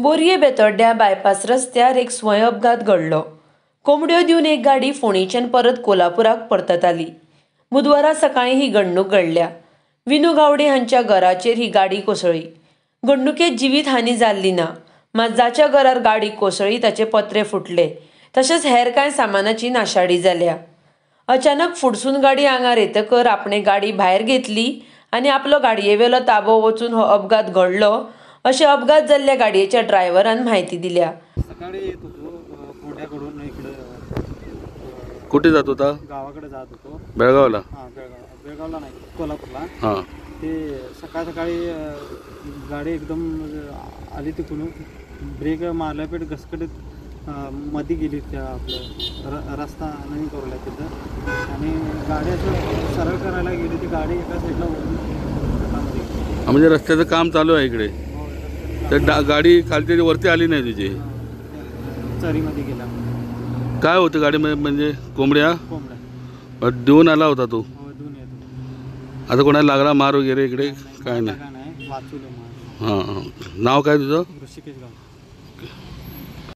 बोरये बेतोड्ड्यां bypass रस्त्यार एक स्वयं अपघात घडलो. कोंबड्यो दिवन एक गाडी फोंडेच्यान परत कोल्हापुराक परतताली. बुधवारा सकाळीं ही घडणूक घडल्या. विनू गावडे हांच्या घराचेर ही गाडी कोसळ्ळी. घडणुकेंत जिवीत हानी जाल्ली ना. मात जाच्या घरार गाडी कोसळ्ळी ताचे पत्रे फुटले. तशेंच हेर कांय सामानाची नाशाडी जाल्या. अचानक फुडसून गाडी आंगार येतकर आपणे गाडी भायर घेतली आनी आपलो गाडयेवेलो ताबो वचून हो अपघात घडलो अशें अपघात जाल्ल्या गाडयेच्या ड्रायव्हरान म्हायती दिल्या. सकाळी येत होतो कोंड्याकडून इकडे. कुठे जात होता? गावाकडे जात होतो. बेळगावला? हां, बेळगाव, बेळगावला नाही, कोल्हापूरला. हां, ते सकाळ सकाळी गाडी एकदम आली तिकडून, ब्रेक मारल्यापेट घसकटीत मध्ये गेली. त्या आपलं रस्ता नवीन करूला तिथं, आणि गाडी असं सरळ करायला गेली, ती गाडी एका साईडला वळून हातामध्ये गेली. म्हणजे रस्त्याचं काम चालू आहे इकडे. हो, रस्त्याचं तर गाडी खालती वरती आली नाही तुझी? काम. चरीमध्ये गेला. काय होतं गाडीमध्ये? म्हणजे कोंबड्या? कोंबड्या. देऊन आला होता तू? हो, देऊन येतो. आता कोणाला लागला मार वगैरे इकडे? काय नाही? काय नाही, वाचवलं मार. हां हां, नाव काय तुझं? ऋषिकेश गाव.